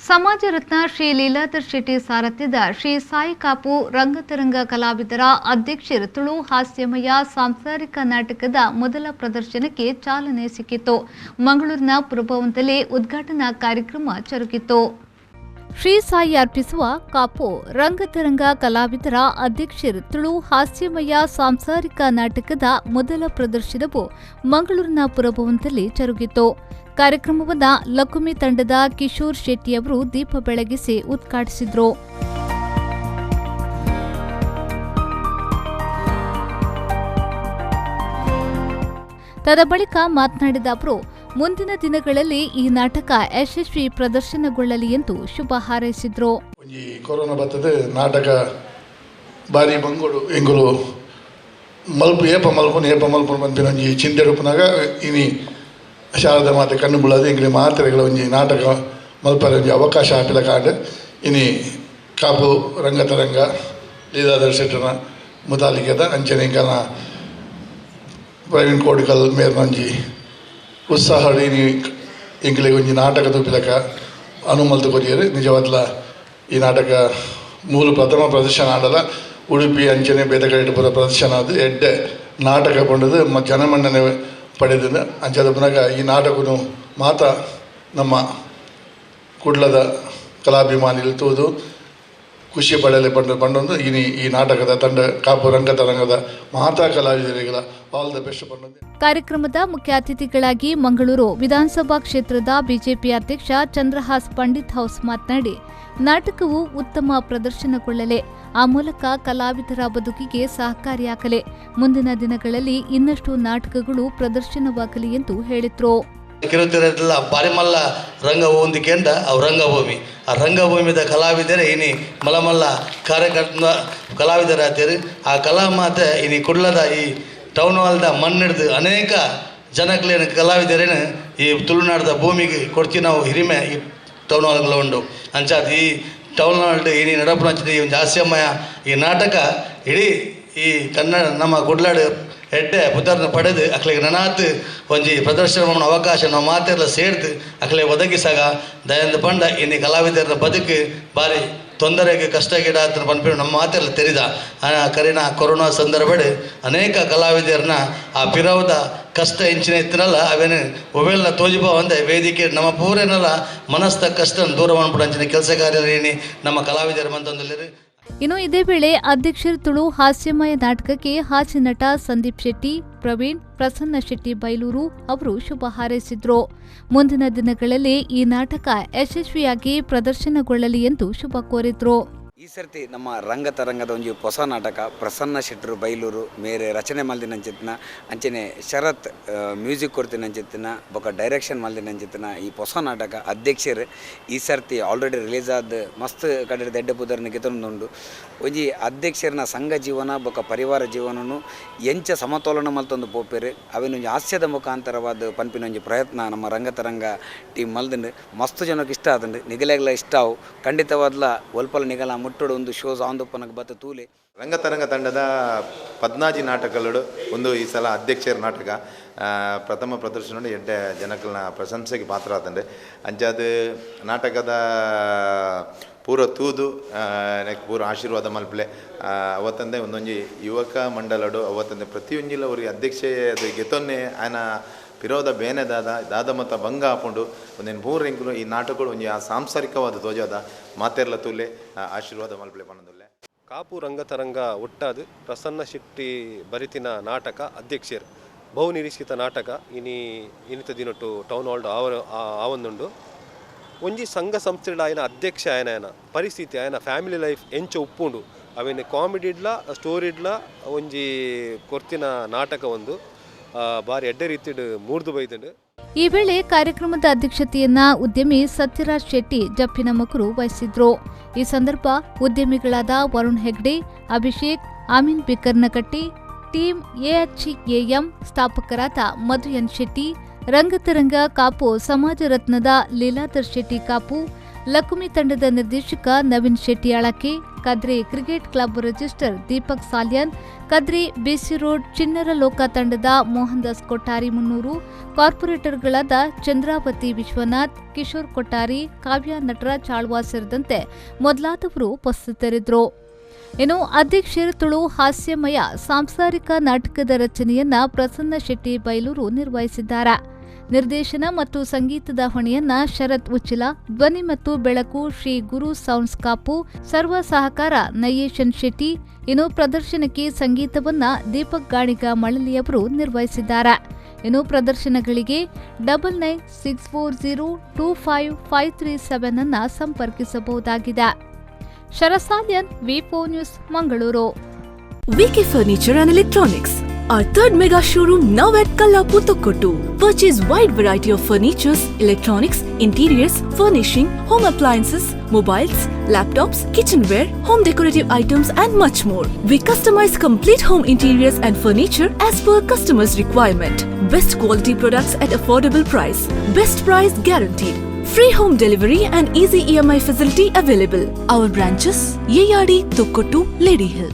ಸಮಾಜ ರತ್ನ ಶ್ರೀ ಲೀಲಾಧರ್ ಶೆಟ್ಟಿ ಸಾರಥ್ಯದ ಶ್ರೀ ಸಾಯಿ ಕಾಪು ರಂಗತರಂಗ ಕಲಾವಿದರ ಅಧ್ಯಕ್ಷರು ತುಳು ಹಾಸ್ಯಮಯ ಸಾಂಸಾರಿಕ ನಾಟಕದ ಮೊದಲ ಪ್ರದರ್ಶನಕ್ಕೆ ಚಾಲನೆ ಸಿಕ್ಕಿತು. ಮಂಗಳೂರಿನ ಪುರಭವನದಲ್ಲಿ ಉದ್ಘಾಟನಾ ಕಾರ್ಯಕ್ರಮ ಜರುಗಿತು. ಶ್ರೀ ಸಾಯಿ ಅರ್ಪಿಸುವ ಕಾಪು ರಂಗತರಂಗ ಕಲಾವಿದರ ಅಧ್ಯಕ್ಷರು ತುಳು ಹಾಸ್ಯಮಯ ಸಾಂಸಾರಿಕ ನಾಟಕದ ಮೊದಲ ಪ್ರದರ್ಶನವು ಮಂಗಳೂರಿನ ಪುರಭವನದಲ್ಲಿ ಜರುಗಿತು. ಕಾರ್ಯಕ್ರಮವನ್ನು ಲಕುಮಿ ತಂಡದ ಕಿಶೋರ್ ಶೆಟ್ಟಿ ಅವರು ದೀಪ ಬೆಳಗಿಸಿ ಉದ್ಘಾಟಿಸಿದರು. ತದ ಬಳಿಕ ಮಾತನಾಡಿದ ಅವರು, ಮುಂದಿನ ದಿನಗಳಲ್ಲಿ ಈ ನಾಟಕ ಯಶಸ್ವಿ ಪ್ರದರ್ಶನಗೊಳ್ಳಲಿ ಎಂದು ಶುಭ ಹಾರೈಸಿದರು. ಈ ಕೊರೋನಾ ಬರ್ತದೆ ನಾಟಕ ಬಾರಿ ಬಂಗೋಡು ಎಂಗುಲು ಮಲ್ಪು ಏಪ ಮಲ್ಪುನು ಏಪ ಮಲ್ಪುನು ಪನ್ಪಿನ ಒಂಜಿ ಚಿಂತೆ ಉಪ್ಪುನಾಗ ಇನಿ ಶಾರದಾ ಮಾತೆ ಕಣ್ಣು ಬುಳದು ಎಂಗ್ಲೆ ಮಾತ್ರೆಗಳ ಒಂಜಿ ನಾಟಕ ಮಲ್ಪರೆ ಒಂಜಿ ಅವಕಾಶ ಆಪಿಲ ಕಾಂಡ್ ಇನಿ ಕಾಪು ರಂಗತರಂಗ ಲೀಲಾಧರ್ ಶೆಟ್ಟನ ಮುತಾಲಿಕೆದ ಅಂಚನೆ ಎಂಕಲ್ನ ಪ್ರವೀಣ್ ಕೋಡಿಕಲ್ ಮೇರ್ನ ಒಂಜಿ ಉತ್ಸಾಹ ಇನಿ ಎಂಕ್ಲೆಗ್ ಒಂಜಿ ನಾಟಕ ತೂಪಿಲಕ ಅನುಮಲ್ತು ಕೊರಿಯರು. ನಿಜವಾದ್ಲ ಈ ನಾಟಕ ಮೂಲ ಪ್ರಥಮ ಪ್ರದರ್ಶನ ಆಡಲ ಉಡುಪಿ ಅಂಚನೆ ಬೇತೆ ಕಡೆಟ್ ಪೂರ ಪ್ರದರ್ಶನ ಅದು ಎಡ್ಡೆ ನಾಟಕ ಪಂಡದು ಜನಮನ್ನಣೆ ಪಡೆದ ಅಂಚಾದ ಪುನಗ ಈ ನಾಟಕನು ಮಾತ ನಮ್ಮ ಕುಡ್ಲದ ಕಲಾಭಿಮಾನಿಲು ತೂದು ಖುಷಿ ಪಡೆಯಲೆ ಪಂಡ ಪಂಡೊಂದು ಇನಿ ಈ ನಾಟಕದ ತಂಡ ಕಾಪು ರಂಗತರಂಗದ ಮಾತಾ ಕಲಾವಿದರಿಗಳ all the best ಪಂಡೊಂದು. ಕಾರ್ಯಕ್ರಮದ ಮುಖ್ಯ ಅತಿಥಿಗಳಾಗಿ ಮಂಗಳೂರು ವಿಧಾನಸಭಾ ಕ್ಷೇತ್ರದ ಬಿಜೆಪಿ ಅಧ್ಯಕ್ಷ ಚಂದ್ರಹಾಸ್ ಪಂಡಿತ್ ಹೌಸ್ ಮಾತನಾಡಿ, ನಾಟಕವು ಉತ್ತಮ ಪ್ರದರ್ಶನಗೊಳ್ಳಲಿ, ಆ ಮೂಲಕ ಕಲಾವಿದರ ಬದುಕಿಗೆ ಸಹಕಾರಿಯಾಗಲಿ, ಮುಂದಿನ ದಿನಗಳಲ್ಲಿ ಇನ್ನಷ್ಟು ನಾಟಕಗಳು ಪ್ರದರ್ಶನವಾಗಲಿ ಎಂದು ಹೇಳಿದರು. ಕಿರುತೆರೆಲ್ಲ ಬಾರಿಮಲ್ಲ ರಂಗ ಹೊಂದಿಕೆಂಡ ಅವು ರಂಗಭೂಮಿ, ಆ ರಂಗಭೂಮಿದ ಕಲಾವಿದರೆ ಇನಿ ಮಲಮಲ್ಲ ಕಾರ್ಯಕರ್ತ ಕಲಾವಿದರಾತೇರು. ಆ ಕಲಾ ಮಾತೆ ಇನಿ ಕುಡ್ಲದ ಈ ಟೌನ್ ಹಾಲ್ದ ಮಣ್ಣಿಡ್ದು ಅನೇಕ ಜನಕ್ಲೇನು ಕಲಾವಿದರೇನು ಈ ತುಳುನಾಡದ ಭೂಮಿಗೆ ಕೊಡ್ತಿ ನಾವು ಹಿರಿಮೆ ಈ ಟೌನ್ ಹಾಲ್ಗಳ ಉಂಡು. ಅಂಚಾದ ಈ ಟೌನ್ ಹಾಲ್ ಇನಿ ನಡಪುನಂಚಿನ ಈ ಒಂದು ಹಾಸ್ಯಮಯ ಈ ನಾಟಕ ಇಡೀ ಈ ಕನ್ನಡ ನಮ್ಮ ಕುಡ್ಲಾಡು ಎಡ್ಡೆ ಪುದರ್ನ ಪಡೆದು ಅಕ್ಲೆಗ್ ನನಾತ್ ಒಂಜಿ ಪ್ರದರ್ಶನ ಮಲ್ಪುನ ಅವಕಾಶ ನಾವು ಮಾತೆರ್ಲ ಸೇರ್ದು ಅಕ್ಲೆ ಒದಗಿಸಾಗ ದಯಂದ ಪಂಡ ಇನಿ ಕಲಾವಿದರ ಬದುಕು ಭಾರಿ ತೊಂದರೆಗೆ ಕಷ್ಟ ಗಿಡ ಪನ್ಪಿನ ನಮ್ಮ ಮಾತೆಲ್ಲ ತೆರಿದ. ಕರಿನ ಕೊರೋನಾ ಸಂದರ್ಭಡ್ ಅನೇಕ ಕಲಾವಿದರನ್ನ ಆ ಪಿರವದ ಕಷ್ಟ ಇಂಚಿನ ಇತ್ತಿನಲ್ಲ ಅವೇನು ಒವೆಲ್ನ ತೋಜಿಬ ಒಂದೇ ವೇದಿಕೆ ನಮ್ಮ ಪೂರೇನಲ್ಲ ಮನಸ್ದ ಕಷ್ಟ ದೂರ ಮಾಡ್ಬಿಡು ಅಂಚಿನ ಕೆಲಸ ಕಾರ್ಯ ಏನಿ ನಮ್ಮ ಕಲಾವಿದರ ಮಂತೊಂದುಲ್ಲೆರ್. ಇನ್ನು ಇದೇ ವೇಳೆ ಅಧ್ಯಕ್ಷರು ತುಳು ಹಾಸ್ಯಮಯ ನಾಟಕಕ್ಕೆ ಹಾಸ್ಯ ನಟ ಸಂದೀಪ್ ಶೆಟ್ಟಿ, ಪ್ರವೀಣ್, ಪ್ರಸನ್ನ ಶೆಟ್ಟಿ ಬೈಲೂರು ಅವರು ಶುಭ ಹಾರೈಸಿದರು. ಮುಂದಿನ ದಿನಗಳಲ್ಲಿ ಈ ನಾಟಕ ಯಶಸ್ವಿಯಾಗಿ ಪ್ರದರ್ಶನಗೊಳ್ಳಲಿ ಎಂದು ಶುಭ ಕೋರಿದ್ರು. ಈ ಸರ್ತಿ ನಮ್ಮ ರಂಗತರಂಗದ ಒಂಜಿ ಹೊಸ ನಾಟಕ ಪ್ರಸನ್ನ ಶೆಟ್ಟರು ಬೈಲೂರು ಮೇರೆ ರಚನೆ ಮಲ್ದಿನಂಚಿತ್ನ ಅಂಚನೆ ಶರತ್ ಮ್ಯೂಸಿಕ್ ಕೊಡ್ತಿನಂಚಿತ್ನ ಬೊಕ ಡೈರೆಕ್ಷನ್ ಮಲ್ದಿನಂಚಿತ್ನ ಈ ಹೊಸ ನಾಟಕ ಅಧ್ಯಕ್ಷರು ಈ ಸರ್ತಿ ಆಲ್ರೆಡಿ ರಿಲೀಸ್ ಆದ ಮಸ್ತ್ ಕಡೆ ದೆಡ್ಡ ಪುದರ್ನ ಗೆತೊಂದುಂಡು. ಒಂಜಿ ಅಧ್ಯಕ್ಷರನ ಸಂಘ ಜೀವನ ಬೊಕ ಪರಿವಾರ ಜೀವನನು ಎಂಚ ಸಮತೋಲನ ಮಲ್ತೊಂದು ಪೋಪೆರು ಅವೇನೊಂಜಿ ಹಾಸ್ಯದ ಮುಖಾಂತರವಾದ ಪನ್ಪಿನ ಒಂಜಿ ಪ್ರಯತ್ನ ನಮ್ಮ ರಂಗತರಂಗ ಟೀಮ್ ಮಲ್ದುಂಡು. ಮಸ್ತ್ ಜನಕ್ಕೆ ಇಷ್ಟ ಆದುಂಡು, ನಿಗಲೆಗ್ಲ ಇಷ್ಟ ಅವು ಖಂಡಿತವಾದ್ಲ ಒಲ್ಪಲ ನಿಗಲ ಮುಟ್ಟೋಡು ಒಂದು ಶೋಸ್ ಆಂದೊಪ್ಪನಗೆ ಬತ್ತ ತೂಲೆ. ರಂಗತರಂಗ ತಂಡದ ಪದ್ನಾಜಿ ನಾಟಕಗಳು ಒಂದು ಈ ಸಲ ಅಧ್ಯಕ್ಷರ ನಾಟಕ ಪ್ರಥಮ ಪ್ರದರ್ಶನ ಎಡ್ಡೆ ಜನಕಲ್ನ ಪ್ರಶಂಸೆಗೆ ಪಾತ್ರ ಆತಂಡೆ. ಅಂಚಾದ ನಾಟಕದ ಪೂರ ತೂದು ನೆಕ್ ಪೂರ ಆಶೀರ್ವಾದ ಮಲ್ಪಲೆ ಅವತ್ತಂದೆ ಒಂದೊಂಜಿ ಯುವಕ ಮಂಡಲಡು ಅವತ್ತಂದೆ ಪ್ರತಿಯೊಂಜಿಲ ಅವರಿಗೆ ಅಧ್ಯಕ್ಷೆ ಅದು ಗೆತೊನ್ನೆ ಆಯನ ಪಿರೋದ ಬೇನೆ ದಾದ ದಾದ ಮತ ಭಂಗ ಹಾಕೊಂಡು ಒಂದೇನು ಪೂರ ಎಂಕುಲು ಈ ನಾಟಕಗಳು ಒಂಜಿ ಆ ಸಾಂಸಾರಿಕವಾದ ತೋಜಾದ ಮಾತೆರ್ಲ ತೂಲೆ ಆಶೀರ್ವಾದ ಮಲ್ಪಲೆ ಪನ್ನೊಂದುಲ್ಲೆ. ಕಾಪು ರಂಗತರಂಗ ಒಟ್ಟಾದು ಪ್ರಸನ್ನ ಶೆಟ್ಟಿ ಬರಿತಿನ ನಾಟಕ ಅಧ್ಯಕ್ಷರು ಬಹು ನಿರೀಕ್ಷಿತ ನಾಟಕ ಇನಿ ಇನಿತ ದಿನೊಟ್ಟು ಟೌನ್ ಹಾಲ್ಡ್ ಆವೊಂದುಂಡು. ಒಂಜಿ ಸಂಘ ಸಂಸ್ಥೆಗಳ ಆಯನ ಅಧ್ಯಕ್ಷ ಆಯನ ಆಯನ ಪರಿಸ್ಥಿತಿ ಆಯನ ಫ್ಯಾಮಿಲಿ ಲೈಫ್ ಎಂಚ ಉಪ್ಪುಂಡು ಅವೇನು ಕಾಮಿಡಿಡ್ಲ ಸ್ಟೋರಿಡ್ಲ ಒಂಜಿ ಕೊರ್ತಿನ ನಾಟಕ ಒಂದು ಬಾರಿ ಎಡ್ಡೆ ರೀತಿಡ್ ಮೂರ್ದು ಬೈದುಂಡು. ಈ ವೇಳೆ ಕಾರ್ಯಕ್ರಮದ ಅಧ್ಯಕ್ಷತೆಯನ್ನ ಉದ್ಯಮಿ ಸತ್ಯರಾಜ್ ಶೆಟ್ಟಿ ಜಪ್ಪಿನ ಮಕರು ವಹಿಸಿದ್ರು. ಈ ಸಂದರ್ಭ ಉದ್ಯಮಿಗಳಾದ ವರುಣ್ ಹೆಗ್ಡೆ, ಅಭಿಷೇಕ್, ಅಮೀನ್ ಬಿಕ್ಕರ್ನಕಟ್ಟಿ, ಟೀಮ್ ಎಎಚ್ಎಎಂ ಸ್ಥಾಪಕರಾದ ಮಧು ಎನ್ ಶೆಟ್ಟಿ, ರಂಗತರಂಗ ಕಾಪು ಸಮಾಜ ರತ್ನದ ಲೀಲಾಧರ್ ಶೆಟ್ಟಿ ಕಾಪು, ಲಕುಮಿ ತಂಡದ ನಿರ್ದೇಶಕ Naveen Shetty Alake, Kadri cricket club register Deepak Salian, Kadri BC road ಚಿಣ್ಣರ ಲೋಕ ತಂಡದ ಮೋಹನ್ ದಾಸ್ ಕೊಟ್ಟಾರಿ ಮುನ್ನೂರು, ಕಾರ್ಪೊರೇಟರ್ಗಳಾದ ಚಂದ್ರಾವತಿ ವಿಶ್ವನಾಥ್, ಕಿಶೋರ್ ಕೊಟ್ಟಾರಿ, ಕಾವ್ಯ ನಟರಾಜ್ ಆಳ್ವಾ ಸೇರಿದಂತೆ ಮೊದಲಾದವರು ಉಪಸ್ಥಿತರಿದ್ದರು. ಇನ್ನು ಅಧ್ಯಕ್ಷರು ತುಳು ಹಾಸ್ಯಮಯ ಸಾಂಸಾರಿಕ ನಾಟಕದ ರಚನೆಯನ್ನ ಪ್ರಸನ್ನ ಶೆಟ್ಟಿ ಬೈಲೂರು ನಿರ್ವಹಿಸಿದ್ದಾರೆ. ನಿರ್ದೇಶನ ಮತ್ತು ಸಂಗೀತದ ಹೊಣೆಯನ್ನ ಶರತ್ ಉಚ್ಚಿಲ, ಧ್ವನಿ ಮತ್ತು ಬೆಳಕು ಶ್ರೀ ಗುರು ಸೌಂಡ್ಸ್ ಕಾಪು, ಸರ್ವ ಸಹಕಾರ ನಯೇಶನ್ ಶೆಟ್ಟಿ. ಇನ್ನು ಪ್ರದರ್ಶನಕ್ಕೆ ಸಂಗೀತವನ್ನ ದೀಪಕ್ ಗಾಣಿಗ ಮಳಲಿಯವರು ನಿರ್ವಹಿಸಿದ್ದಾರೆ. ಇನ್ನು ಪ್ರದರ್ಶನಗಳಿಗೆ 9964025537 ಅನ್ನ ಸಂಪರ್ಕಿಸಬಹುದಾಗಿದೆ. ಶರಸಾಲಿಯನ್, ವಿಪೋ news, Mangaluru. VK Furniture and Electronics. Our third mega showroom now at Kallapu Tokkotu. Purchase wide variety of furnitures, electronics, interiors, furnishing, home appliances, mobiles, laptops, kitchenware, home decorative items and much more. We customize complete home interiors and furniture as per customers' requirement. Best quality products at affordable price. Best price guaranteed. Free home delivery and easy EMI facility available. Our branches: Yeyadi, Tokkotu, Lady Hill.